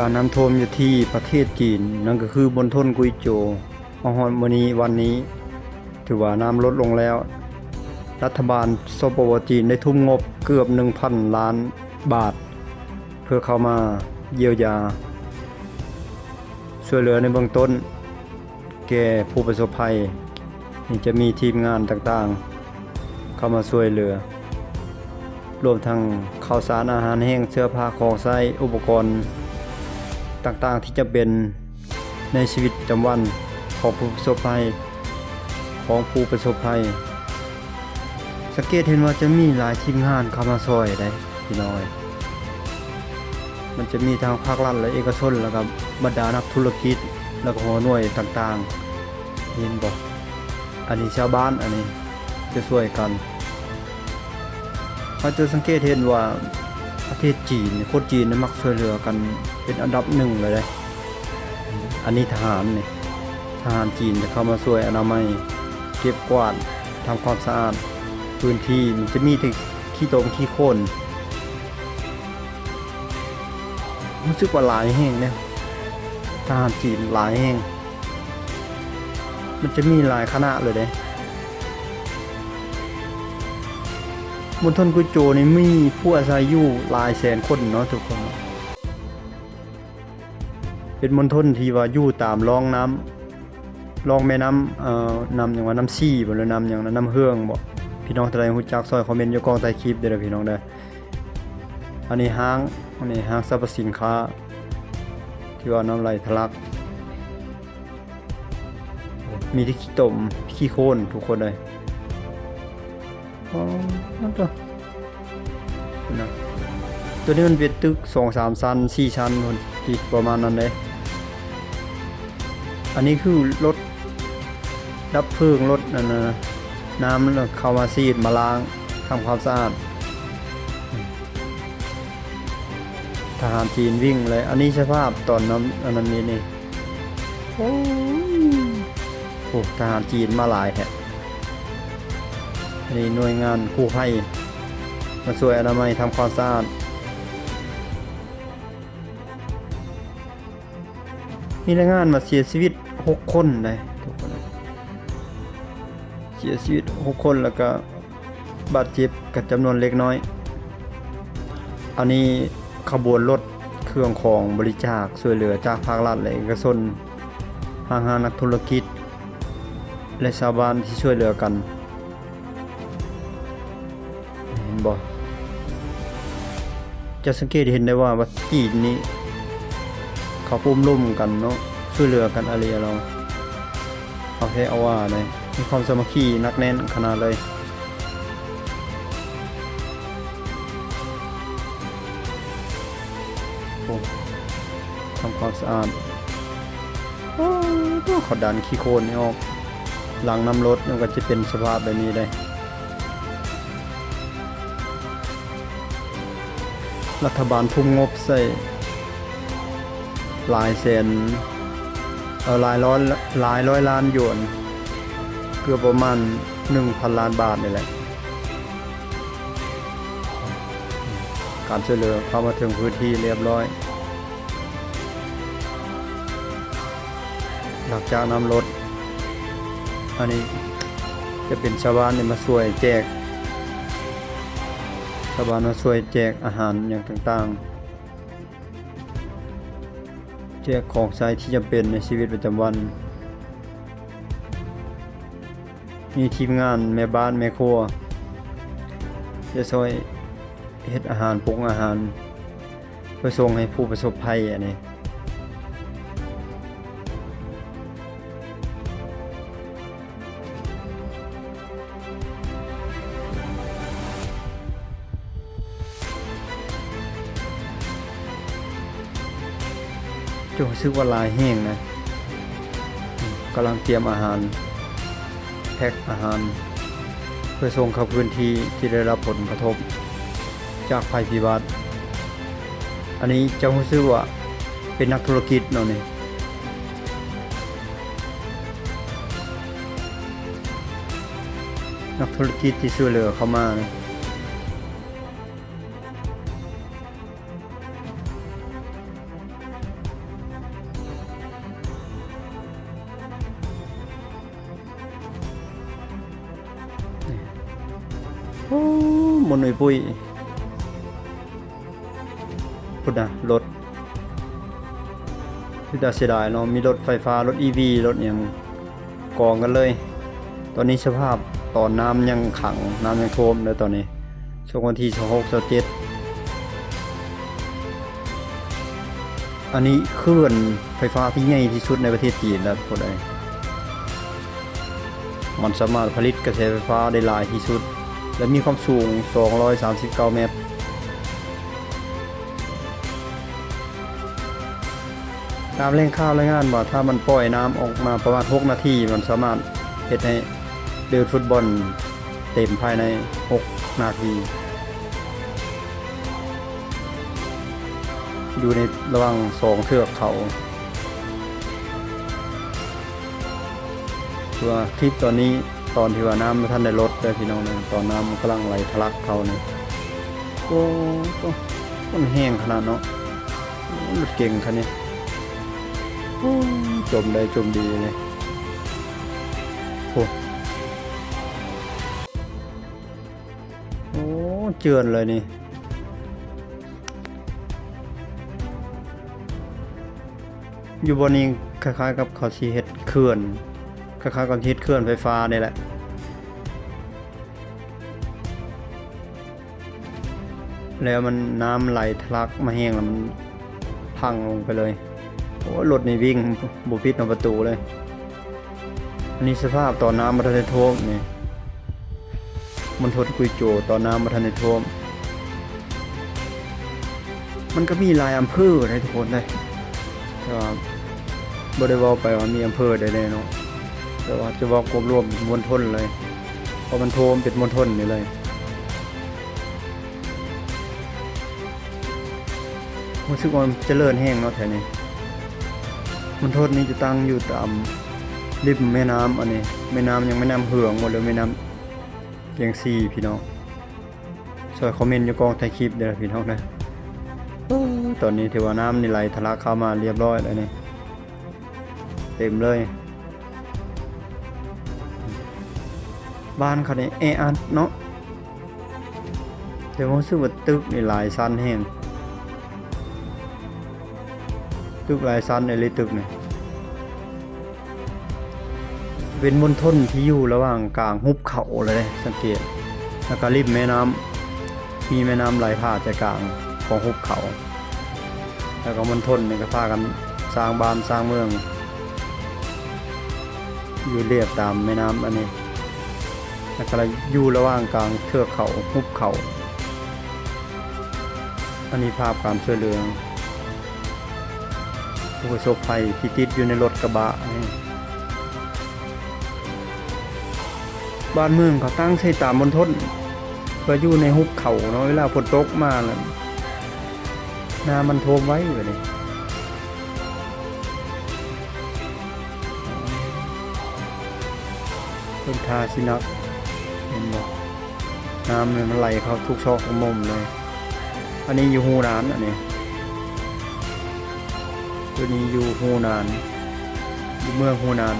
ການນ້ຳຖ້ວມຢູ່ທີ່ປະເທດຈີນ ນັ້ນກໍຄືມົນທົນກຸຍໂຈວ ມາຮອດມື້ນີ້ ວັນນີ້ ຖືວ່ານ້ຳລົດລົງແລ້ວ. ລັດຖະບານ ສປປ ຈີນ ໄດ້ທຸ່ມງົບເກືອບໜຶ່ງພັນລ້ານບາດ ເພື່ອເຂົ້າມາຢຽວຢາ ຊ່ວຍເຫຼືອໃນເບື້ອງຕົ້ນແກ່ຜູ້ປະສົບໄພ. ນີ້ຈະມີທີມງານຕ່າງໆເຂົ້າມາຊ່ວຍເຫຼືອ ລວມທັງເຂົ້າສານອາຫານແຫ້ງ, ເສື້ອຜ້າ, ຂອງໃຊ້, ອຸປະກອນຕ່າງໆທີ່ຈຳເປັນໃນຊີວິດປະຈຳວັນຂອງຜູ້ປະສົບໄພ, ຂອງຜູ້ປະສົບໄພ. ສັງເກດເຫັນວ່າຈະມີຫຼາຍທີມງານເຂົ້າມາຊ່ອຍເດ້ ພີ່ນ້ອງເອີຍ. ມັນຈະມີທັງພາກລັດ ແລະ ເອກະຊົນ ແລ້ວກໍບັນດານັກທຸລະກິດ ແລ້ວກໍຫົວໜ່ວຍຕ່າງໆ. ເຫັນບໍ່? ອັນນີ້ຊາວບ້ານ ອັນນີ້ຈະຊ່ວຍກັນ. ເຮົາຈະສັງເກດເຫັນວ່າປະເທດຈີນ ຄົນຈີນມັກຊ່ວຍເຫຼືອກັນເປັນອັນດັບໜຶ່ງເລີຍເດ້. ອັນນີ້ທະຫານນີ້ ທະຫານຈີນຈະເຂົ້າມາຊ່ວຍອະນາໄມ ເກັບກວາດ ທຳຄວາມສະອາດພື້ນທີ່. ມັນຈະມີແຕ່ຂີ້ຕົມຂີ້ໂຄນ ຮູ້ສຶກວ່າຫຼາຍແຮງເດ້ ທະຫານຈີນຫຼາຍແຮງ. ມັນຈະມີຫຼາຍຄະນະເລີຍເດ້. ມົນທົນກຸຍໂຈວນີ້ມີຜູ້ອາໄສຢູ່ຫຼາຍແສນຄົນເນາະທຸກຄົນເນາະ. ເປັນມົນທົນທີ່ວ່າຢູ່ຕາມລອງນ້ຳ ລອງແມ່ນ້ຳ ເອີ ນ້ຳຫຍັງວະ ນ້ຳຊີບໍ່ ຫຼືນ້ຳຫຍັງນະ ນ້ຳເຮືອງບໍ່? ພີ່ນ້ອງທ່ານໃດຮູ້ຈັກ ຊ່ອຍຄອມເມັນຢູ່ກ້ອງໃຕ້ຄລິບເດີ້ ພີ່ນ້ອງເດີ້. ອັນນີ້ຫ້າງ ອັນນີ້ຫ້າງສັບພະສິນຄ້າ ທີ່ວ່ານ້ຳໄຫຼທະລັກ. ມີແຕ່ຂີ້ຕົມຂີ້ໂຄນທຸກຄົນເອີຍ. ອໍ ໂຕ ໂຕນີ້ມັນເປັນຕຶກສອງສາມຊັ້ນ ສີ່ຊັ້ນພຸ້ນຕິ ປະມານນັ້ນເດ້. ອັນນີ້ຄືລົດດັບເພີງ ລົດອັນນ່າ ນ້ຳເຂົ້າມາສີດມາລ້າງ ທຳຄວາມສະອາດ. ທະຫານຈີນວິ່ງເລີຍ. ອັນນີ້ສະພາບຕອນນ້ຳ ອັນນັ້ນນີ້ ນີ້ ໂອ້ ໂອ້ ທະຫານຈີນມາຫຼາຍແທ້. ອັນນີ້ໜ່ວຍງານກູ້ໄພ ມາຊ່ວຍອະນາໄມ ທຳຄວາມສະອາດ. ມີລາຍງານວ່າເສຍຊີວິດຫົກຄົນໄດ໋ທຸກຄົນ, ເສຍຊີວິດຫົກຄົນ ແລ້ວກະບາດເຈັບກະຈຳນວນເລັກນ້ອຍ. ອັນນີ້ຂະບວນລົດເຄື່ອງຂອງບໍລິຈາກຊ່ວຍເຫຼືອຈາກພາກລັດ ແລະ ເອກະຊົນ, ຫ້າງຮ້ານນັກທຸລະກິດ ແລະ ຊາວບ້ານທີ່ຊ່ວຍເຫຼືອກັນ. ເຫັນບໍ່? ຈະສັງເກດເຫັນໄດ້ວ່າ ວ່າຈີນນີ້ເຂົາໂອ້ລົມກັນເນາະ, ຊ່ວຍເຫຼືອກັນອະຫຼີອະຫຼໍ. ເອົາແທ້ເອົາວ່າເລີຍ, ມີຄວາມສາມັກຄີໜັກແໜ້ນຂະໜາດເລີຍ. ໂອ້ ທຳຄວາມສະອາດ. ໂອ້ ເຂົາດັນຂີ້ໂຄນນີ້ອອກ ຫຼັງນ້ຳລົດ ມັນກໍຈະເປັນສະພາບແບບນີ້ເດ້. ລັດຖະບານທຸ່ມງົບໃສ່ຫຼາຍແສນ ເອີ ຫຼາຍຮ້ອຍ ຫຼາຍຮ້ອຍລ້ານຢວນ, ເກືອບປະມານໜຶ່ງພັນລ້ານບາດນີ້ແຫຼະ. ການຊ່ວຍເຫຼືອເຂົ້າມາເຖິງພື້ນທີ່ລຽບຮ້ອຍ ຫຼັງຈາກນ້ຳລົດ. ອັນນີ້ຈະເປັນຊາວບ້ານນີ້ມາຊ່ວຍແຈກ, ຊາວບ້ານມາຊ່ວຍແຈກອາຫານຫຍັງຕ່າງໆ, ແຈກຂອງໃຊ້ທີ່ຈຳເປັນໃນຊີວິດປະຈຳວັນ. ມີທີມງານແມ່ບ້ານແມ່ຄົວຈະຊ່ອຍເຮັດອາຫານ ປຸງອາຫານ ເພື່ອສົ່ງໃຫ້ຜູ້ປະສົບໄພ. ອັນນີ້ຈະຮູ້ສຶກວ່າຫຼາຍແຮງນະ, ກຳລັງຕຽມອາຫານ ແພັກອາຫານ ເພື່ອສົ່ງເຂົ້າພື້ນທີ່ທີ່ໄດ້ຮັບຜົນກະທົບຈາກໄພພິບັດ. ອັນນີ້ຈະຮູ້ສຶກວ່າເປັນນັກທຸລະກິດເນາະນີ້, ນັກທຸລະກິດທີ່ຊ່ວຍເຫຼືອເຂົ້າມານະ. ໝຸ່ນອຸຍປຸ້ຍ. ພຸ້ນນະ ລົດ ເປັນຕາເສຍດາຍເນາະ ມີລົດໄຟຟ້າ ລົດອີວີ ລົດຫຍັງກອງກັນເລີຍ. ຕອນນີ້ສະພາບຕອນນ້ຳຍັງຂັງ ນ້ຳຍັງຖ້ວມເດີຕອນນີ້ ຊ່ວງວັນທີຊາວຫົກ ຊາວເຈັດ. ອັນນີ້ເຂື່ອນໄຟຟ້າທີ່ໃຫຍ່ທີ່ສຸດໃນປະເທດຈີນແລ້ວທຸກຄົນເອີຍ. ມັນສາມາດຜະລິດກະແສໄຟຟ້າໄດ້ຫຼາຍທີ່ສຸດ ແລະ ມີຄວາມສູງສອງຮ້ອຍສາມສິບເກົ້າແມັດ. ຕາມແຫຼ່ງຂ່າວລາຍງານວ່າ ຖ້າມັນປ່ອຍນ້ຳອອກມາປະມານຫົກນາທີ ມັນສາມາດເຮັດໃຫ້ເດີນຟຸດບອນເຕັມພາຍໃນຫົກນາທີ ຢູ່ໃນລະຫວ່າງສອງເທືອກເຂົາ. ຄືວ່າຄລິບຕອນນີ້ ຕອນທີ່ວ່ານ້ຳບໍ່ທັນໄດ້ລົດເດີພີ່ນ້ອງເດີ ຕອນນ້ຳມັນກຳລັງໄຫຼທະລັກເຂົ້ານີ້. ໂອ້ ໂອ້ ມັນແຮງຂະໜາດເນາະ ໂອ້ ລົດເກັງຄັນນີ້. ໂອ້ ຈົມໄດ້ຈົມດີເລີຍ. ໂອ້ ໂອ້ ເຈື່ອນເລີຍນີ້. ຢູ່ບ່ອນນີ້ຄ້າຍໆກັບເຂົາຊິເຮັດເຂື່ອນ ຄ້າຍໆກັບເຮັດເຂື່ອນໄຟຟ້ານີ້ແຫຼະ ແລ້ວມັນ ນ້ຳໄຫຼທະລັກມາແຮງ ແລ້ວມັນພັງລົງໄປເລີຍ. ໂອ້ຍ ລົດນີ້ວິ່ງບໍ່ປິດເອົາປະຕູເລີຍ. ອັນນີ້ສະພາບຕອນນ້ຳບໍ່ທັນໄດ້ຖ້ວມນີ້ ມົນທົນກຸຍໂຈ ຕອນນ້ຳບໍ່ທັນໄດ້ຖ້ວມ. ມັນກໍມີຫຼາຍອຳເພີເດ້ທຸກຄົນເດ້ ແຕ່ວ່າບໍ່ໄດ້ເວົ້າໄປວ່າມີອຳເພີໃດແດ່ເນາະ ແຕ່ວ່າຈະເວົ້າກວມລວມເປັນມົນທົນເລີຍ ເພາະມັນໂທມເປັນມົນທົນນີ້ເລີຍ. ຮູ້ສຶກວ່າຈະເລີນແຮງເນາະແຖວນີ້. ມົນທົນນີ້ຈະຕັ້ງຢູ່ຕາມລິມແມ່ນ້ຳ ອັນນີ້ ແມ່ນ້ຳຫຍັງ ແມ່ນ້ຳເຫືອງບໍ່ ຫຼືແມ່ນ້ຳກຽງຊີ ພີ່ນ້ອງ ຊ່ອຍຄອມເມັນຢູ່ກ້ອງທ້າຍຄລິບເດີພີ່ນ້ອງເດີ. ໂອ້ ຕອນນີ້ຖືວ່ານ້ຳນີ້ໄຫຼທະລັກເຂົ້າມາລຽບຮ້ອຍແລ້ວນີ້ ເຕັມເລີຍ. ບ້ານເຂົານີ້ແອອັດເນາະ ແຕ່ຮູ້ສຶກວ່າຕຶກນີ້ຫຼາຍຊັ້ນແຮງ ຕຶກຫຼາຍຊັ້ນອີ່ຫຼີຕຶກນີ້. ເປັນມົນທົນທີ່ຢູ່ລະຫວ່າງກາງຫຸບເຂົາເລີຍເດ້ ສັງເກດ ແລ້ວກະລິມແມ່ນ້ຳ ມີແມ່ນ້ຳໄຫຼຜ່າໃຈກາງຂອງຫຸບເຂົາ ແລ້ວກໍມົນທົນນີ້ກໍພາກັນສ້າງບ້ານສ້າງເມືອງ ຢູ່ລຽບຕາມແມ່ນ້ຳອັນນີ້ ແລ້ວກໍຢູ່ລະຫວ່າງກາງເທືອກເຂົາ ຫຸບເຂົາ. ອັນນີ້ພາບການຊ່ວຍເຫຼືອ ຜູ້ປະສົບໄພທີ່ຕິດຢູ່ໃນລົດກະບະນີ້. ບ້ານເມືອງເຂົາຕັ້ງໃສ່ຕາມມົນທົນ ເພື່ອຢູ່ໃນຫຸບເຂົາເນາະ ເວລາຝົນຕົກມາແລ້ວນ້ຳມັນຖ້ວມໄວບາດນີ້. ເພິ່ນທ່າຊິໜັກ ເຫັນບໍ່? ນ້ຳນີ້ມັນໄຫຼເຂົ້າທຸກຊອກທຸກມຸມເລີຍ. ອັນນີ້ຢູ່ຮູນານ ອັນນີ້ ຕົວນີ້ຢູ່ຮູນານ ຢູ່ເມືອງຮູນານ.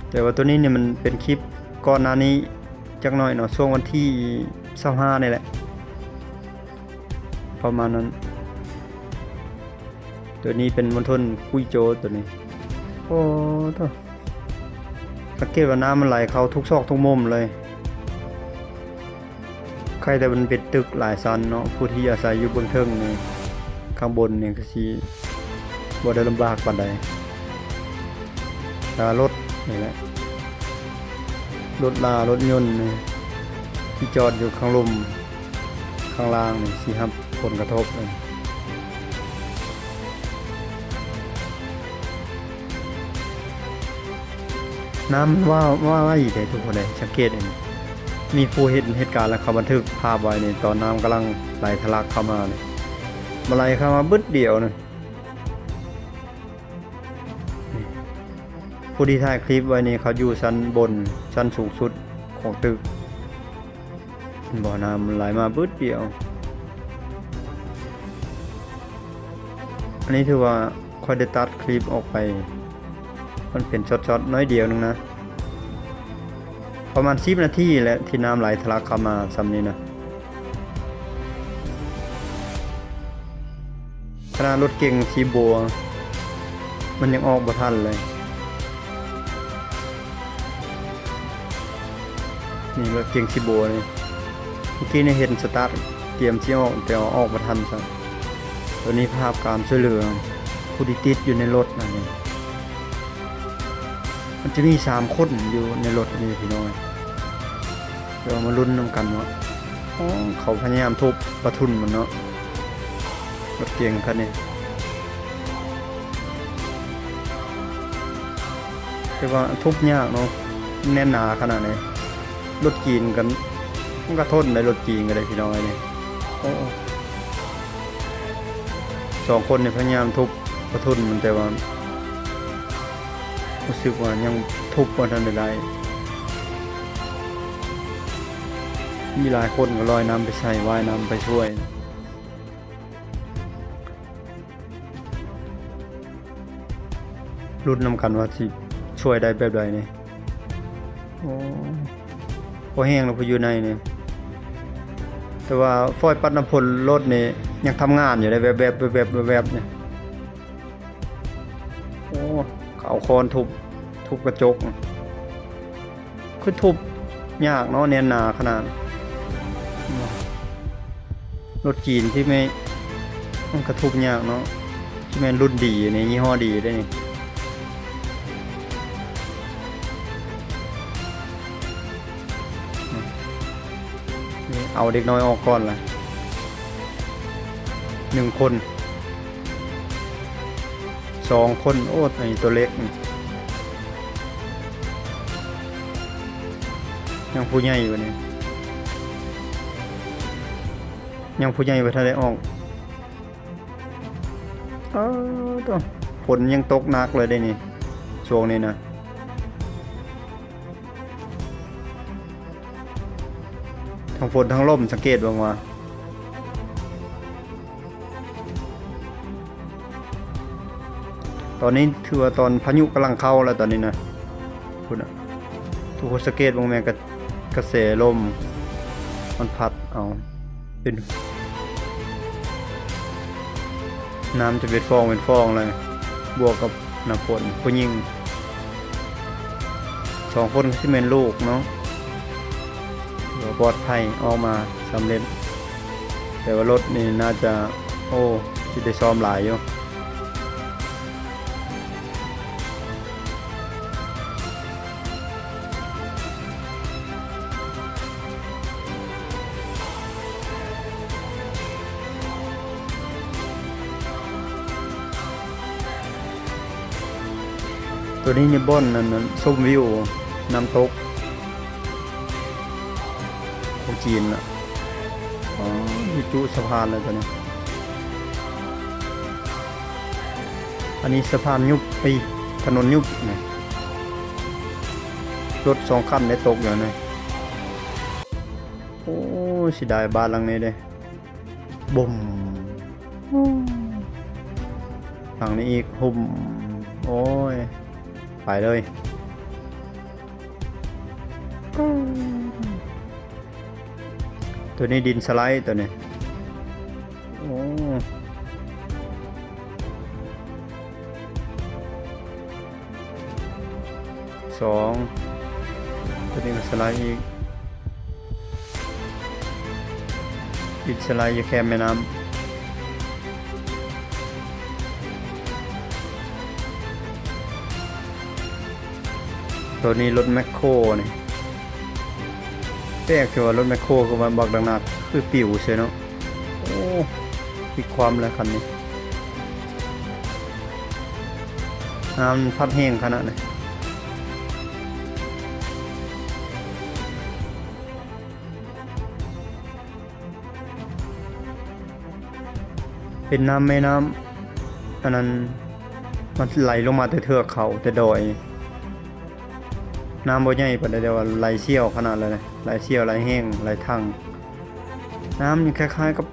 ແຕ່ວ່າຕົວນີ້ນີ້ມັນເປັນຄລິບກ່ອນໜ້ານີ້ຈັກໜ້ອຍເນາະ ຊ່ວງວັນທີຊາວຫ້ານີ້ແຫຼະ ປະມານນັ້ນ. ຕົວນີ້ເປັນມົນທົນກຸຍໂຈຕົວນີ້. ໂອ້ໂທ້ ສັງເກດວ່ານ້ຳມັນໄຫຼເຂົ້າທຸກຊອກທຸກມຸມເລີຍ. ໄຄແຕ່ມັນເປັນຕຶກຫຼາຍຊັ້ນເນາະ ຜູ້ທີ່ອາໄສຢູ່ເບື້ອງເທິງນີ້ ຂ້າງບົນນີ້ກໍຊິບໍ່ໄດ້ລຳບາກປານໃດ. ແຕ່ວ່າລົດນີ້ແຫຼະ ລົດລາ ລົດຍົນນີ້ ທີ່ຈອດຢູ່ຂ້າງລຸ່ມ ຂ້າງລ່າງນີ້ຊິຮັບຜົນກະທົບເລີຍ. ນ້ຳມັນວ່າ ວ່າໄວເດ້ທຸກຄົນເອີຍ ສັງເກດເຫັນ ມີຜູ້ເຫັນເຫດການແລ້ວເຂົາບັນທຶກພາບໄວ້ນີ້ ຕອນນ້ຳກຳລັງໄຫຼທະລັກເຂົ້າມານີ້ ມັນໄຫຼເຂົ້າມາບຶດດຽວນີ້. ຜູ້ທີ່ຖ່າຍຄລິບໄວ້ນີ້ ເຂົາຢູ່ຊັ້ນບົນ ຊັ້ນສູງສຸດຂອງຕຶກ. ເຫັນບໍ່? ນ້ຳມັນໄຫຼມາບຶດດຽວ. ອັນນີ້ຖືວ່າຂ້ອຍໄດ້ຕັດຄລິບອອກໄປ ມັນເປັນຊັອດໆໜ້ອຍດຽວໜຶ່ງນະ ປະມານສິບນາທີແຫຼະ ທີ່ນ້ຳໄຫຼທະລັກເຂົ້າມາຊ່ຳນີ້ນະ. ຂະໜາດລົດເກັງສີບົວ ມັນຍັງອອກບໍ່ທັນເລີຍ. ນີ້ລົດເກັງສີບົວນີ້ ເມື່ອກີ້ນີ້ເຫັນສະຕາດ ຕຽມຊິອອກ ແຕ່ວ່າອອກບໍ່ທັນຊ້ຳ. ໂຕນີ້ພາບການຊ່ວຍເຫຼືອຜູ້ທີ່ຕິດຢູ່ໃນລົດນັ້ນນີ້ ມັນຈະມີສາມຄົນຢູ່ໃນລົດນີ້ພີ່ນ້ອງ. ດຽວມາລຸ້ນນຳກັນເນາະ. ອໍ ເຂົາພະຍາຍາມທຸບປະທຸນມັນເນາະ ລົດເກັງຄັນນີ້. ແຕ່ວ່າທຸບຍາກເນາະ ແໜ້ນໜາຂະໜາດນີ້. ລົດຈີນກັນ ມັນກໍທົນໄດ້ ລົດຈີນກໍໄດ້ພີ່ນ້ອງເອີຍນີ້. ໂອ້ ສອງຄົນນີ້ພະຍາຍາມທຸບປະທຸນມັນ ແຕ່ວ່າຮູ້ສຶກວ່າຍັງທຸບບໍ່ທັນໄດ້ໄດ້. ມີຫຼາຍຄົນກໍລອຍນ້ຳໄປໃສ່ ວ່າຍນ້ຳໄປຊ່ວຍ. ລຸ້ນນຳກັນວ່າຊິຊ່ວຍໄດ້ແບບໃດນີ້. ໂອ້ ພໍແຮງແລ້ວ ຜູ້ຢູ່ໃນນີ້. ແຕ່ວ່າຟອຍປັດນ້ຳຝົນລົດນີ້ຍັງທຳງານຢູ່ເດ້ ແວບໆ ແວບໆ ແວບໆ ນີ້. ໂອ້ ເຂົາເອົາຄ້ອນທຸບ ທຸບກະຈົກ. ຄືທຸບຍາກເນາະ ແໜ້ນໜາຂະໜາດ. ລົດຈີນທີ່ແມ່ນ ມັນກະທຸບຍາກເນາະ ທີ່ແມ່ນລຸ້ນດີນີ້ ຍີ່ຫໍ້ດີເດ້ນີ້. ນີ້ເອົາເດັກນ້ອຍອອກກ່ອນລະ ໜຶ່ງຄົນ. ສອງຄົນ. ໂອ້ ອັນນີ້ຕົວເລັກ ຍັງຜູ້ໃຫຍ່ຢູ່ນີ້ ຍັງຜູ້ໃຫຍ່ບໍ່ທັນໄດ້ອອກ. ເອີ ໂທ້ ຝົນຍັງຕົກໜັກເລີຍເດ້ນີ້ ຊ່ວງນີ້ນະ. ທັງຝົນທັງລົມ ສັງເກດເບິ່ງວ່າ ຕອນນີ້ຖືວ່າຕອນພາຍຸກຳລັງເຂົ້າແລ້ວຕອນນີ້ນະ. ພຸ້ນນະ ທຸກຄົນສັງເກດເບິ່ງແມ່ນ ກະ ກະແສລົມມັນພັດເອົາ ເປັນ ນ້ຳຈະເປັນຟອງເປັນຟອງເລີຍ ບວກກັບນ້ຳຝົນ. ຜູ້ຍິງສອງຄົນ ຄືຊິແມ່ນລູກເນາະ ຖືວ່າປອດໄພ ອອກມາສຳເລັດ. ແຕ່ວ່າລົດນີ້ໜ້າຈະ ໂອ້ ຊິໄດ້ຊ້ອມຫຼາຍຢູ່. ໂຕນີ້ນີ້ບ່ອນອັນນັ້ນ ຊົມວິວນ້ຳຕົກຂອງຈີນນະ. ອໍ ມີຈຸສະພານແລ້ວໂຕນີ້. ອັນນີ້ສະພານຍຸບ ເອີຍ ຖະໜົນຍຸບນີ້ ລົດສອງຄັນໄດ້ຕົກຢູ່ນີ້. ໂອ້ ເສຍດາຍບ້ານຫຼັງນີ້ເດ້. ບຸ້ມ ຫຼັງນີ້ອີກ ຫຸ້ມ. ໂອ້ຍ ໄປເລີຍ. ໂຕນີ້ດິນສະໄລໂຕນີ້. ໂອ້ ສອງ ໂຕນີ້ກໍສະໄລອີກ ດິນສະໄລຢູ່ແຄມແມ່ນ້ຳ. ໂຕນີ້ລົດແມັກໂຄນີ້ ແປກຄືວ່າລົດແມັກໂຄຄືວ່າບັກໜັກໆ ຄືປິວເຊີເນາະ. ໂອ້ ພິກຄວາມແລ້ວຄັນນີ້ ນ້ຳພັດແຮງຂະໜາດນີ້. ເປັນນ້ຳແມ່ນ້ຳ ອັນນັ້ນ ມັນໄຫຼລົງມາແຕ່ເທືອກເຂົາ ແຕ່ດອຍ. ນ້ຳບໍ່ໃຫຍ່ປານໃດ ແຕ່ວ່າໄຫຼສ່ຽວຂະໜາດເລີຍນະ ໄຫຼສ່ຽວ ໄຫຼແຮງ ໄຫຼທັງ. ນ້ຳນີ້ຄ້າຍໆກັບ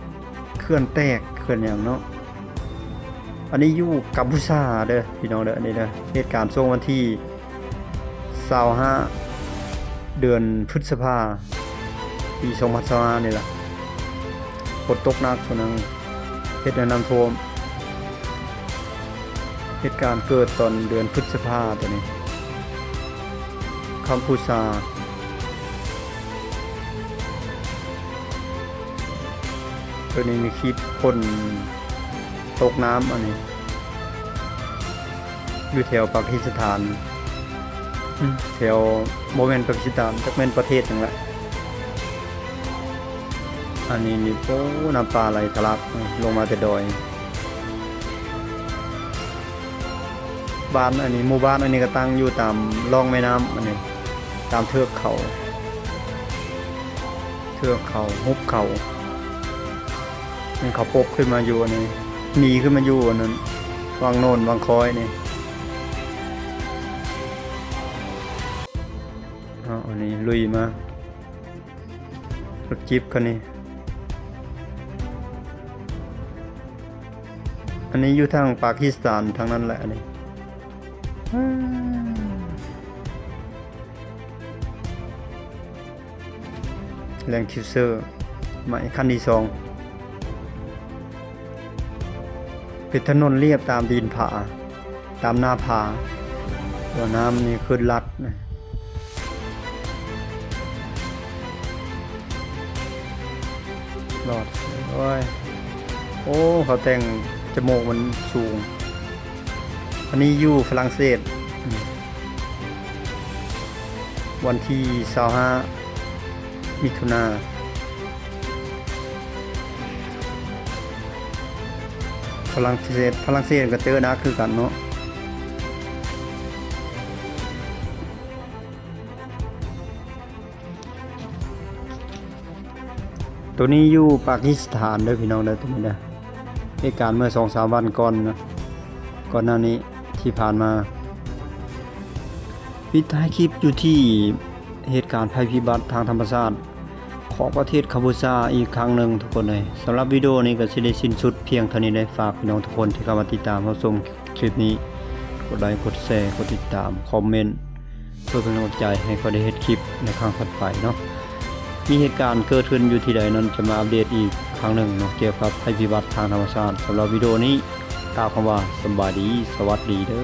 ເຂື່ອນແຕກ ເຂື່ອນຫຍັງເນາະ. ອັນນີ້ຢູ່ກຳພູຊາເດີພີ່ນ້ອງເດີ ອັນນີ້ເດີ ເຫດການຊ່ວງວັນທີຊາວຫ້າ ເດືອນພຶດສະພາ ປີສອງພັນຊາວຫ້ານີ້ລະ ຝົນຕົກໜັກຊ່ວງນັ້ນ ເຮັດໃຫ້ນ້ຳຖ້ວມ. ເຫດການເກີດຕອນເດືອນພຶດສະພາໂຕນີ້ ກຳພູຊາ. ໂຕນີ້ມີຄລິບຝົນຕົກນ້ຳ ອັນນີ້ ຢູ່ແຖວປາກີສະຖານ ອືມ ແຖວ ບໍ່ແມ່ນປາກີສະຖານ ຈັກແມ່ນປະເທດຫຍັງລະ. ອັນນີ້ນີ້ ໂອ້ ນ້ຳປ່າໄຫຼທະລັກລົງມາແຕ່ດອຍ. ບ້ານອັນນີ້ ໝູ່ບ້ານອັນນີ້ກໍຕັ້ງຢູ່ຕາມລ່ອງແມ່ນ້ຳ ອັນນີ້ ຕາມເທືອກເຂົາ ເທືອກເຂົາ ຫຸບເຂົາ. ນີ້ເຂົາປົກຂຶ້ນມາຢູ່ອັນນີ້ ໜີຂຶ້ນມາຢູ່ອັນນັ້ນ ວັງໂນນວັງຄອຍນີ້. ເອົາ ອັນນີ້ລຸຍມາ ລົດຈິບຄັນນີ້ ອັນນີ້ຢູ່ທາງປາກີສະຖານທາງນັ້ນແຫຼະ ອັນນີ້. ແລນຄຣູເຊີໃໝ່ຄັນທີສອງ ເປັນຖະໜົນລຽບຕາມຕີນຜາ ຕາມໜ້າຜາ ຕົວນ້ຳນີ້ຂຶ້ນລັດນະ. ຫຼອດ ໂອ້ຍ ໂອ້ ເຂົາແຕ່ງຈະມູກມັນສູງ. ອັນນີ້ຢູ່ຝຣັ່ງເສດ ວັນທີຊາວຫ້າ ມິຖຸນາ. ຝຣັ່ງເສດ ຝຣັ່ງເສດກໍເຈີໜັກຄືກັນເນາະ. ໂຕນີ້ຢູ່ປາກີສະຖານເດີພີ່ນ້ອງເດີ ໂຕນີ້ເດີ. ເຫດການເມື່ອສອງສາມວັນກ່ອນນະ ກ່ອນໜ້ານີ້ທີ່ຜ່ານມາ. ປິດທ້າຍຄລິບຢູ່ທີ່ເຫດການໄພພິບັດທາງທຳມະຊາດຂອງປະເທດກຳພູຊາອີກຄັ້ງໜຶ່ງທຸກຄົນເອີຍ. ສຳລັບວິດີໂອນີ້ກໍຊິໄດ້ສິ້ນສຸດພຽງເທົ່ານີ້ເດີ. ຝາກພີ່ນ້ອງທຸກຄົນທີ່ເຂົ້າມາຕິດຕາມຮັບຊົມຄລິບນີ້ ກົດໄລ ກົດແຊ ກົດຕິດຕາມ ຄອມເມັນ ເພື່ອເປັນກຳລັງໃຈໃຫ້ຂ້ອຍໄດ້ເຮັດຄລິບໃນຄັ້ງຖັດໄປເນາະ. ມີເຫດການເກີດຂຶ້ນຢູ່ທີ່ໃດນັ້ນ ຈະມາອັບເດດອີກຄັ້ງໜຶ່ງເນາະ ກ່ຽວກັບໄພພິບັດທາງທຳມະຊາດ. ສຳລັບວິດີໂອນີ້ ກ່າວຄຳວ່າສະບາຍດີ ສະຫວັດດີເດີ.